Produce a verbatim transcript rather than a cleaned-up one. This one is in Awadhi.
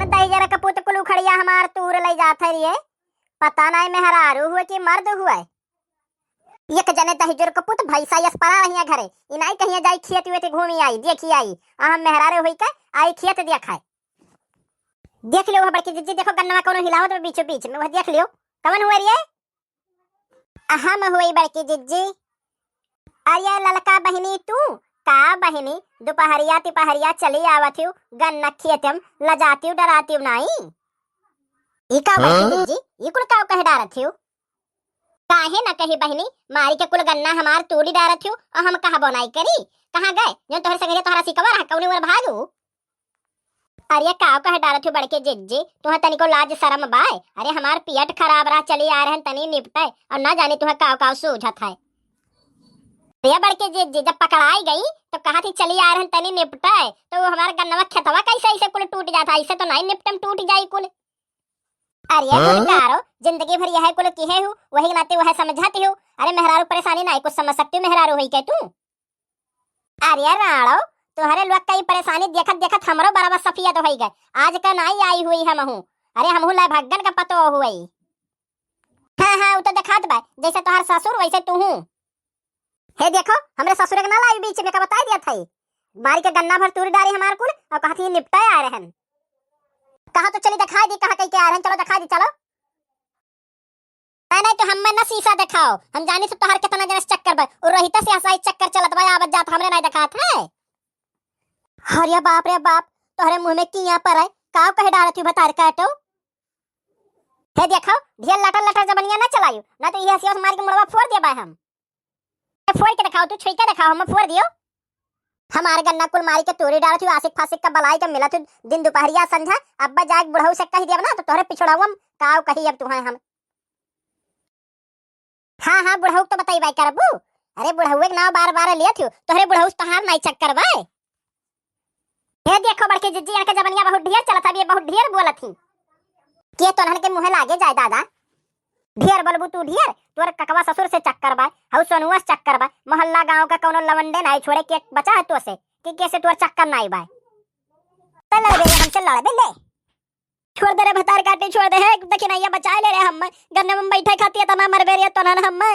दहिजर कपूत कुल उखड़िया हमार तूर लइ जात है रे। पता नाहीं मेहरारू हुए कि मर्द हुए। एक जने दहिजर कपूत भैंसा यस परा रहिया घरे। ई नाहीं कहिया जाई खेत वेत घूमी आई, देखी आई। आ हम मेहरारू हुई के आई खेत देखाए। देख लियो वह बड़की जिज्जी, देखो गन्नवा कौनो हिलावत बा बीचों बीच में, वह देख लियो। कवन हुए रे? अहम हुई बड़की जिज्जी। अरे ललका बहिनी तू, का बहिनी दुपहरिया तिपहरिया चली आवत हू गन्ना खेत में, लजाती हू डराती हू नाहीं? ई का बड़की हाँ? जिज्जी, ई कुल का कह डारत हू? काहे न कही बहिनी, मारी के कुल गन्ना हमार तूड़ी डारत हू और हम कहबो नाहीं करी। कहाँ गए जो तोहरे संगे तोहरा सिकवा रहा, कौने ओर भागू? अरे काव कह डारत हू बड़के जिज्जी, तुहा तनिको लाज शरम बाय? अरे हमार पियट खराब रहा, चली आ रहन तनी निपटे, और ना जानी तुहा काव काव सूझत है। अरे बड़के जिज्जी, जब पकड़ाई गई तो कहा थी चली आ रहन तनी निपटे, तो वो हमार गन्नवा खेतवा कैसे ऐसे कुल टूट जात है? ऐसे तो नाहीं निपटम टूट जाई कुल। अरे हाँ? गुनकारो, जिंदगी भर यह कुल किहे हू, वही नाते वह समझाती हू। अरे मेहरारू परेशानी नाहीं कुछ समझ सकती हू, मेहरारू हुई के तू। अरे राणो, तोहरे लोग का ई परेशानी देखत देखत हमरो बराबर सफियत होई गए। आज का नाई आई हुई हमहू। अरे हमहू लाए भग्गन का पतो हुई। हाँ हाँ, उ तो देखात बा, जैसे तोहार ससुर वैसे तू हूँ। हे देखो, हमरे ससुर के ना लाई बीच में, का बताई दिया था। मारी के गन्ना भर तूरी डारी हमार कुल और कहत ही निपटाए आ रहन। कहा तो चली दिखाई दी, कहा कही के आ रहन, चलो दिखाई दी, चलो। नहीं, नहीं, तो हम्मे न शीशा देखाओ, हम जानी से तोहार कितना जनस चक्कर बा। और रोहिता से हसाई चक्कर चलत बा, आवत जात हमरे नहीं देखात है। अरे बाप रे बाप, तोहरे मुंह में किया पर है, का कहे डारत हूँ भतार काटो। हे देखो, ढेर लटर लटर जबनिया ना चलायू, ना तो ये हसिया से मार के मुड़वा फोड़ देबा हम। ए, फोड़ के देखाओ, तू छुई के देखाओ, हम फोड़ दियो। हमार गन्ना कुल मारी के तोरी डालत हूँ, आशिक फासिक का बलाई के मिलत हूँ, दिन दोपहरिया संझा, अब्बा जाके बुढ़ऊ से कह दिया ना, तो तोहरे पिछड़ाऊ हम काव कही अब तुहां हम। हाँ, हाँ, बुढ़ऊ तो बताई बाई करबू। अरे बुढ़ऊ एक नाव बार बार लियत हूँ, तोहरे बुढ़ऊ से तोहार नाई चक्कर बाय। हे देखो बड़के जिज्जी, इनके जबनिया बहुत ढेर चलत हवे, बहुत ढेर बोलत ही। के तोहन के मुँहे लागे जाए दादा। ढेर बोलबू तू ढेर, तोर ककवा ससुर से चक्कर बा, हऊ सोनुआ से चक्कर बा, मोहल्ला गाँव का कौनो लवंडे नाई छोड़े के बचा है तो से, कि के से तोर चक्कर नाई बा। तो लड़बे रे हमसे लड़बे ले। छोड़ दे रे भतार काटी, छोड़ दे, हे दखिनैया बचाए ले रे हम्मे, गन्ने में बैठे खाती है तना मरबे रे तोहन हम्मे।